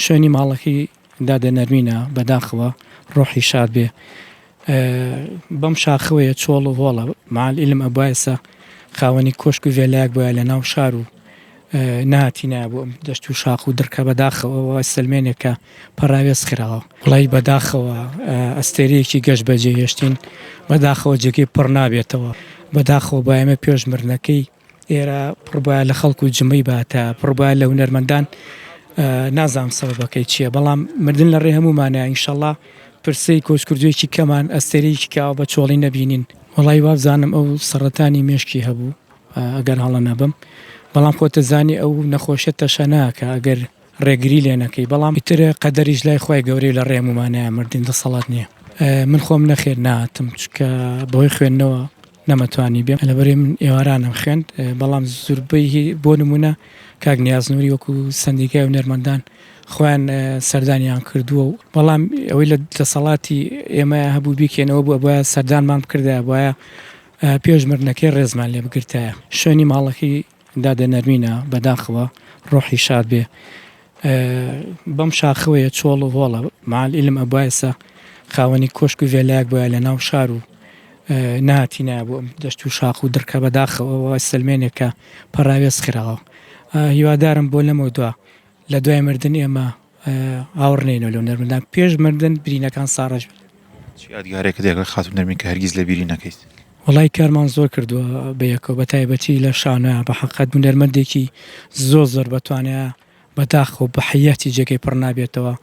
شوێنی ماڵەکەی دادە نەرمینە بەداخەوە ڕۆحی شاد بێ بەم شاخەوەیە چۆڵ و هۆڵە مع العلم ئەبوایسە خاوەنی کۆشک و ڤێلایەک بۆیە لە ناو شار و نەهاتینایە بۆ ئەم دەشت و شاخ و دڕکە بەداخەوە ئەوە سەلمێنێک کە پەڕاوێز خراوە وڵی بەداخەوە ئەستێرەیەکی گەشت بەجێ هێشتین بەداخەوە جێگەی پڕ نابێتەوە بەداخەوە با ئێمە پێش مردنەکەی ئێرە پڕ بایە لە خەڵک و جمەی باتە پڕ بایە لە هونەرمەندان نازانم سەبەبەکەی چییە بەڵام مردن لە ڕێ هەموومانە ئینشەڵا پرسەی کۆچکردوویەکی کەمان ئەستێرەیەکی کاوە بە چۆڵی نەبینین. وەڵایی وابزانم ئەو سەڕەتانی مێشکی هەبوو ئەگەر هەڵە نەبم بەڵام خۆت دەزانی ئەو نەخۆشیە تەشەناکە ئەگەر ڕێگری لێ نەکەی بەڵام ئیتر قەدەریش لای خوای گەورەی لە ڕێ هەموومانایە مردن دەسەڵات نییە من خۆم نەخێر نەهاتم چونکە بەهۆی خوێندنەوە نەمەتوانی بێم لەبەرئەوەی من ئێوارانم خوێند بەڵام زوربەی بۆ نمونە کاک نیاز نوری وەکو سەندیکای هونەرمەندان خۆیان سەردانیان کردووە و بەڵام ئەوەی لە دەسەڵاتی ئێمە هەبوو بیکەینەوە بوو بۆیە سەردانمان بکردایە بۆیە پێش مردنەکەی ڕێزمان لێ بگرتایە شوێنی ماڵەکەی دادە نەرمینە بەداخەوە ڕۆحی شاد بێ بەم شاخەوەیە چۆڵ و هۆڵە مع العلم ئەبوایسە خاوەنی کۆشک و ڤێلایەک بۆیە لە ناو شار و نەهاتینایە بۆ ئەم دەشت و شاخ و دڕکە بەداخەوە ئەوە سەلمێنێک کە پەڕاوێز خراوە هیوادارم بۆ لەمەو دوا لە دوای مردن ئێمە ئاوڕ نەینەوە لەو نەرمدان پێش مردن برینەکان ساڕێژ بن. چ یادگارێکت لەگەڵ خاتوو نەرمین کە هەرگیز لەبیری نەکەیت؟ وەڵای کارمان زۆر کردووە بەیەکەوە بە تایبەتی لە شانۆیا بە حەقیقەت هونەرمەندێکی زۆر زۆر بەتوانایە بەداخەوە بە حەیاتی جێگەی پڕ نابێتەوە.